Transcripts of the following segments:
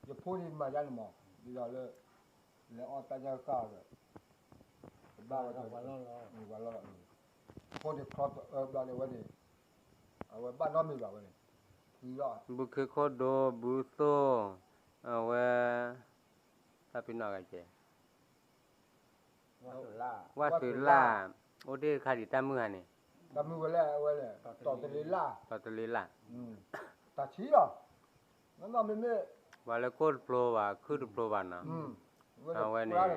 ယဖိန့ၣ်မၤယါန့ၣ်မး, ဒ်သိးလၢ လဲၤအီၣ်တၢ်ညၣ်ဃၣ်ဒီး ကဘၣ်ဝဲ ပှၤလီၢ်လီၢ်, ဖိန့ၣ်ချီတအၢဘျီန့ၣ်ဝဲန့ၣ်, အဝဲဘၣ်နီတမံၤဘၣ်ဝဲန့ၣ်, ဘုခ့ခိၣ်ဒိ ဘုသိၣ်, အဝဲ တၢ်ပ့ၤနီၣ်ဂၤကဲ ဝၣ်သုးလၢ်, အိၣ်တ့ၢ်တခါဒံးတၢ်မုၢ်ဂၤန့ၣ်, တၢ်မုၢ်ဝဲလဲၣ် အဝဲလဲၣ် တီၤတလ့လၢ်, တီၤတလ့လၢ်, တၢ်ဆံလီၤ, မ့မ့ၢ် ပှၤလၢခိၣ်တဖျိဘၣ် ခုၣ်တဖျိဘၣ်နီၤ, အဝဲန့ၣ်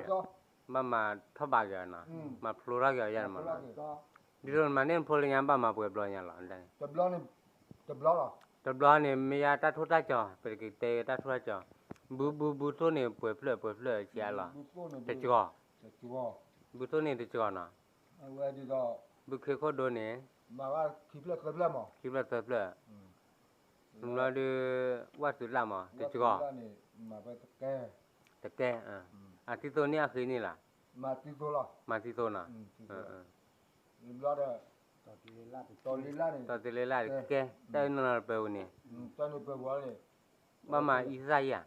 ဘၣ်မၤထီၣ်ဘးက့ၤအီၤနီၤ, မၤဖျိထီၣ်က့ၤအီၤယါန့ၣ်မးနီၤ, ဒ်သိးနမၤန့ၢ်နဖိလၢညါဘၣ်မၤပှဲၤဘျီညါလီၤ, တဘျီန့ၣ် မ့ၢ်ယါတၢ်ထိၣ်တၢ်ကၠီၤ ပကတဲတၢ်ထိၣ်တၢ်ကၠီၤ, ဘုဘုဘုသိၣ်န့ၣ် ပှဲၤဖျၢၣ်ပှဲၤဖျၢၣ်ဆံးအါလီၤ, တကီၤ, ဘုသိၣ်န့ၣ်တကီၤနီၤ, ဘုခ့ခိၣ်ဒိန့ၣ် ခံဖျၢၣ်သၢဖျၢၣ်, ဘျီဒုး ဝၣ်သုးလၢ်မး တကီၤ, တကဲ, အသံသိန့ၣ်အဃ့န့ၣ်လီၤ, မၤသံသိနီၤ, တီၤတလ့လၢ်တကဲ တၢ်အၢၣ်နီၤနီၤတပၢၤဝံၤန့ၣ်, ဘၣ်မၤအံသၣ်ယါ,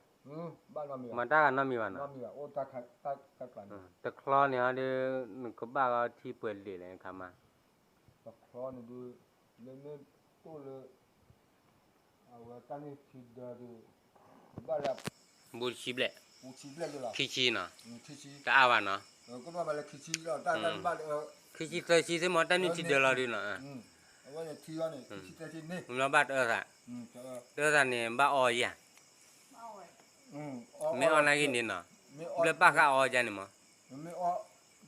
မၤတၢ်ဂၤနီတမံၤဘၣ်နီၤ, တချီန့ၣ်အီၤဒုး နကဘၣ်ဂီၤထံပှဲၤလံာ်လဲၣ်ခါမး, တချီန့ၣ်ဒုး မ့မ့ၢ်တိၢ်လၢ အဝဲတၢ်နုၢ်ထံဒၢဒုး ဘၣ်လၢ ဘူးတဆံဘျဲၣ်, ခံဆံနီၤ, တအါဘၣ်နီၤ, ခံဆံသၢဆံသ့ၣ်မး တၢ်နုၢ်ထံဒၢလီၤဒုးနီၤ, အဝဲန့ၣ်ထံအီၤန့ၣ် ဘၣ်တအၢသး, တအၢသးန့ၣ် ဘၣ်အီယၤ, မ့ၢ်အီနာ်က့န့ၣ်နီၤ, ဘျၢပၣ်ဃာ်အီယၤန့ၣ်မး,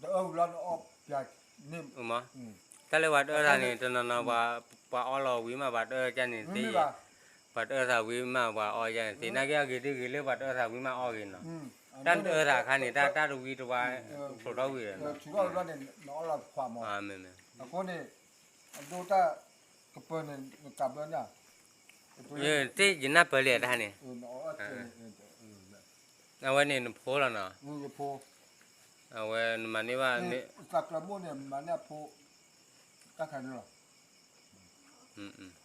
တအၢ တၢ်လၢပှၤတအၢသးန့ၣ် တနီၤနီၤ ပှၤအီလီၤဝံၤမး ပှၤတအၢကန့ၣ်သ့, ပှၤတအၢသးဝံၤမး ပှၤအီယၤန့ၣ်သ့, နာ်က့အဂ့ၤဒုးဂ့ၤလၢပှၤတအၢသးဝံၤမးအီဂ့ၤနီၤ, တၢ်တအၢသးအခါန့ၣ် တၢ်တဝံတဝါ ဖျိးထီၣ်ဝံၤဒီး အဃိန့ၣ် အဒိတၢ် ကပၢၤန့ၣ် နကးဘၢန့ၣ်, သ့ၣ်ယနၢ်ပၢၢ်လံတၢ်န့ၣ်, အဝဲန့ၣ်နဖိလီၤနီၤ, အဝဲနမၤန့ၢ်ဘၣ်, သးကျၢၤမိၣ်န့ၣ် မၤန့ၢ်အဖိ တၢ်ခါန့ၣ်လီၤ,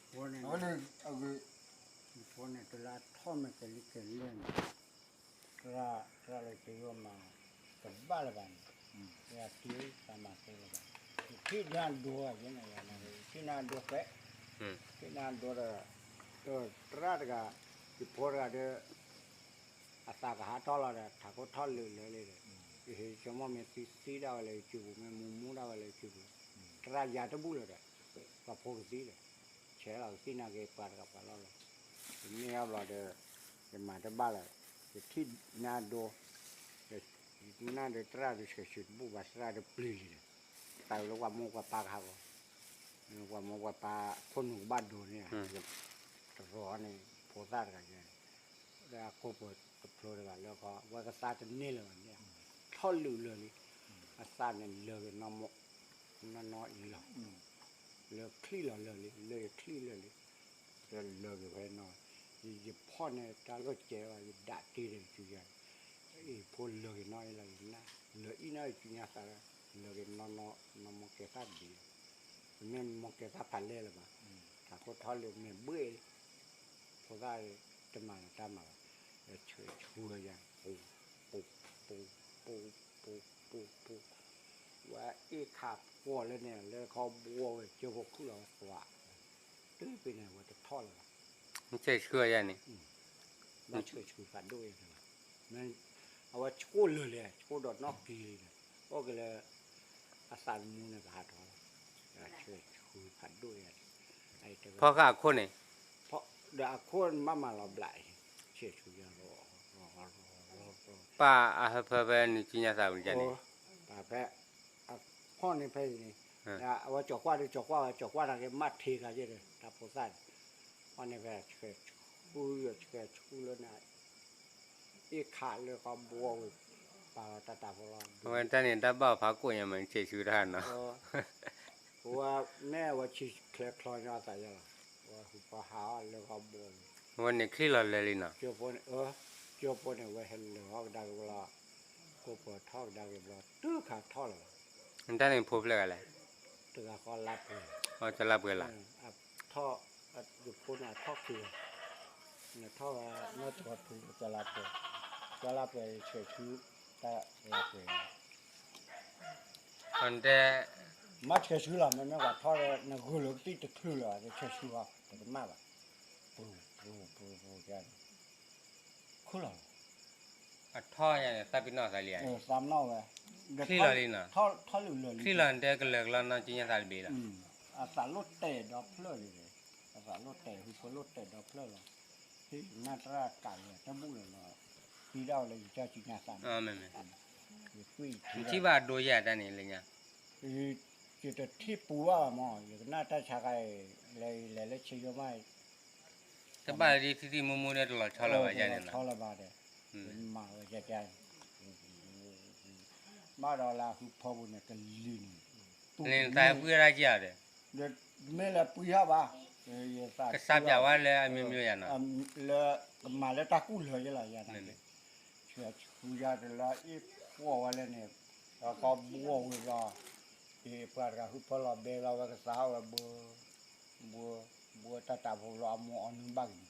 အဝဲန့ၣ် ဖိန့ၣ်တလၢထီၣ်မ့ၢ်ကလံကလံန့ၣ်, သရၣ်လၢကယိမၤ တဘၣ်လၢၤဘၣ်န့ၣ်, ယတ့သးမၤသ့လၢၤဘၣ်, ယထံၣ်နၤဒိယဲန့ၣ်, ယထံၣ်နၤဒိဃဲ, ထံၣ်နၤဒိဒီး, သရၣ်တဂၤ, ယဖိတဂၤဒီး အသးကဟးထီၣ်လီၤဒီး ထးခိၣ်ထီၣ်လုာ်လၢာ်လံဒီး, ယဆိကမိၣ်မ့ၢ်သံသံဒၣ်ဝဲလၢယစုပူၤ မ့ၢ်မူမူဒၣ်ဝဲလၢယစုပူၤ, သရၣ်ယၤတဘူၣ်လၢၤဒီး, ပှၤဖိကသံဒီး, ဆဲးလီၤကသံနာ်က့ ပှၤတဂၤပှၤလီၢ်လီၤ, ယမ့ၢ်အီဘျီဒီး, ယမၤတဘၣ်လၢၤ, ယထံၣ်နၤဒိ, ယနၢ်ဒီးသရၣ်ဒီးဆှဲးဆူတဘူၣ်ဘၣ် သရၣ်ဒီးပျံၤလံဒီး, သးလၢပှၤမိၢ်ပှၤပၢ်ကဟးဂီၤ, ပှၤမိၢ်ပှၤပၢ်ခိၣ်နူာ်ကဘၣ်ဒိးန့ၣ်, တရီန့ၣ် ဖိသၣ်တဂၤယဲ, လၢအခိၣ်ပှဲၤတဖျိတဂၤလၢခီ အဝဲကသါတန့ၢ်လၢၤဘၣ်န့ၣ်, ထီၣ်လုာ်လၢာ်လံ, အသၣ်န့ၣ်လၢာ်က့ၤနီၢ်မိၢ်, နီၢ်နီၢ်အံၤလီၤ, လၢချံၣ်လီၤလၢာ်လံ လၢယချံၣ်လၢာ်လံ, လၢာ်က့ၤဝဲနီၢ်, ယဖီၣ်န့ၢ်တၢ်လီၢ်ကဲဘၣ် ယဒၣ်တ့ဒီးယစုညါ, အဖိလၢာ်က့ၤနီၢ်အံၤလီၤ, လၢာ်အံၤနီၢ်ယစုညါသးလၢ, လၢာ်က့ၤနီၢ်နီၢ် နီၢ်မိၢ်ကဲသၣ်ဒံးလီၤ, ပမ့ၢ်မိၢ်ကဲသၣ်ဖးလဲၢ်လၢၤဘၣ်, ထးခိၣ်ထီၣ်လၢာ်မ့ၢ်ဘှ့ၣ်လံ, ဖိသၣ်တမၤလၢၤတၢ်မၤဘၣ်, ဆှဲးဆူယၤ, ပူၤ, ပူၤ, ပူၤ, ပူၤ, ပူၤ, ပူၤ, ဝဲအ့ၣ်ခးပှီၢ်လၢန့ၣ် လၢခီဘှီဝဲကၢဖိခုၣ်လီၤသွး, တုၤဖဲန့ၣ် ဝဲတထီၣ်လၢၤဘၣ်, ဆှဲးဆူယၤန့ၣ်, ဘၣ်ဆှဲးဆူဖးဒိၣ်ယၤန့ၣ်လီၤ, အဝဲဆိၣ်လၢာ်လံ ဆိၣ်ဒီးနီၣ်က့ၤလံ, အိၣ်က့ၤလၢ အသးသမူန့ၣ်ကဟးထီၣ်လီၤ, ဆှဲးဆူဖးဒိၣ်ယၤန့ၣ်, ဖီဃာ်အခိၣ်န့ၣ်, ဒီးအခိၣ်မးမးလီၤဘျးအံၤ, ဆှဲးဆူယၤ ပၢ်အဟၢဖၢဖဲနစုညါသးဝံၤန့ၣ်, ဖဲ, ဖီၣ်န့ၢ်ဖဲအံၤန့ၣ်, အဝဲကၠီၤကွၢ်ဒီးကၠီၤကွၢ်ဝဲ ကၠီၤကွၢ်တၢ်က့ၤမးထံဂၤယဲၢ်ဒီး တၢ်ဖိသၣ်န့ၣ်, ဖီၣ်န့ၢ်ဖဲဆှဲးဆူယၤ ဆှဲးဆူလၢန့ၣ်, အ့ၣ်ခးလၢခီဘှီဝဲ, ပာ်လီၤတၢ်တၢ်ဖိလီၤ, အဝဲတၢ်န့ၣ်တၢ်ဘၣ်ဖးကိၣ်ညါမး ဆှဲးဆူတၢ်နီၤ, ဝဲမ့ၢ်ဝဲဆံးချဲချီညီအသးယဲလီၤ, ဝဲဟူးပီဟးအီၣ်လၢခီဘှီဝဲ, အဝဲန့ၣ်ချံၣ်လီၤလၢာ်လံနီၤ, ကၠိဖိန့ၣ်, ကၠိဖိန့ၣ် ဝဲဟဲလၢာ်အီၣ်ကဒါက့ၤဘျီ, ကိၢ်ပှၤထီၣ်ကဒါက့ၤဘျီ တုၤခးထီၣ်လၢၤဘၣ်, နတၢ်န့ၣ်ဖိဖျဲၣ်ဂၤလဲၣ်, တဂၤဃီလါပှဲၤ, လါပှဲၤလီၤ, ထီၣ်, ယဖိန့ၣ်အထီၣ်ခံဂၤ, နထီၣ်ဝဲ နီၢ်ကီၢ်ထူ ကၠီလါပှဲၤ, ကၠီလါပှဲၤ ဆဲးဆူ တၢ်လါပှဲၤ, တဲ မ့ၢ်ဆဲးဆူလီၤ မ့မ့ၢ်ပှၤထီၣ်ဒီး နဂုာ်လိာ်ကသံၣ်တချုးလၢၤဘၣ် ဆဲးဆူဃီ တကမၣ်ဘၣ်, ပူၤပူၤပူၤပူၤ က ခိၣ်လီၤ အထီၣ်ယါန့ၣ် သးပ့ၤနီၣ်သးလံဧါ, သးပ့ၤနီၣ်ဝဲ, ချံလီၤလံနီၤ, ထီၣ်လုာ်လၢာ်လံ, ချံလီၤတဲကလၢာ်ကလီနီၤ ကညါသးတဘ့ၣ်လီၤ, အသးလိၣ်တဲာ်ဒီဖျၢၣ်လံ, အသးလိၣ်တဲာ် ဟူဖိလိၣ်တဲာ်ဒီဖျၢၣ်လီၤ, ဟ့ၣ်ကနၣ်တရၣ်ကးလၢတဘူၣ်လၢၤလီၤ, သံဒၣ်ဝဲလၢယကၢ်ကညါသးန့ၣ်, ယထံၣ်ဘၣ်အဒိယဲၢ်တၢ်န့ၣ်လၢညါ, ယတထံၣ်ပူၤဘၣ်မး ယကနၣ်တၢ်ဆါခါအံၤ လဲၤလဲၤလၢဆ့ယိမး တဘၣ်လၢဒ်သံသံမူမူဒီးတလီၤဆီလၢၤဘၣ်ယါန့ၣ်လီၤ, မၤဝဲကကါ, ဘၣ်ဒီးလၢအဟုဖီပူၤန့ၣ် ကလံၤန့ၣ်, နသးပှံၢ်တၢ်က့ၤဧါဒီး, မ့ၢ်လၢပှံၢ်ဟီၣ်ဘၣ်, ကစၢ်ပျးဝဲလၢအမျိုးမျိုးယါနီၤ, လၢကမၤလၢတၢ်ကူၣ်လၢာ်ယဲလီၤယါန့ၣ်, ဆူယါတလၢအ့ၣ်ဖှီၣ်ဝဲလၢန့ၣ်, ဒီးကီဘှီဝံၤလီၤ, ပှၤတဂၤဟုဖီလီၤဘဲလီၤဝဲကသါဝဲဘၣ် ဘှီတၢ်တၢ်ဖိလီၤအမိၢ်အီနုၢ်ဘၣ်က့ၤန့ၣ်,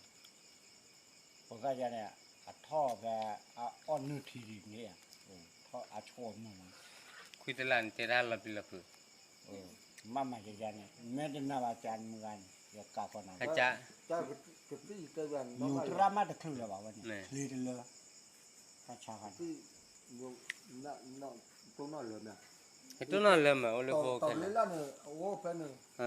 ဖိသၣ်ယါန့ၣ် အထီၣ်ဖဲအအီၣ်နုၢ်ထံဒ်န့ၣ်ဧါ, ထီၣ်အဆိအမုၢ်လီၤ, ခွံတလၢ်န့ၣ်တဲတၢ်လီၤပျံၤလီၤဖုး, မ့ၢ်မၤယါန့ၣ် မ့ၢ်တနာ်ဘၣ်ကမုၢ်ဂၤန့ၣ် ယကးကီးနၤ, ယူၤတရၣ်မးတချုးလၢၤဘၣ်ဝဲန့ၣ် ချ့တလၢ တၢ်ဆါခါန့ၣ် ကတိၢ်နီၣ်လၢမး အိၣ်လၢဖိခဲလၢာ်, အ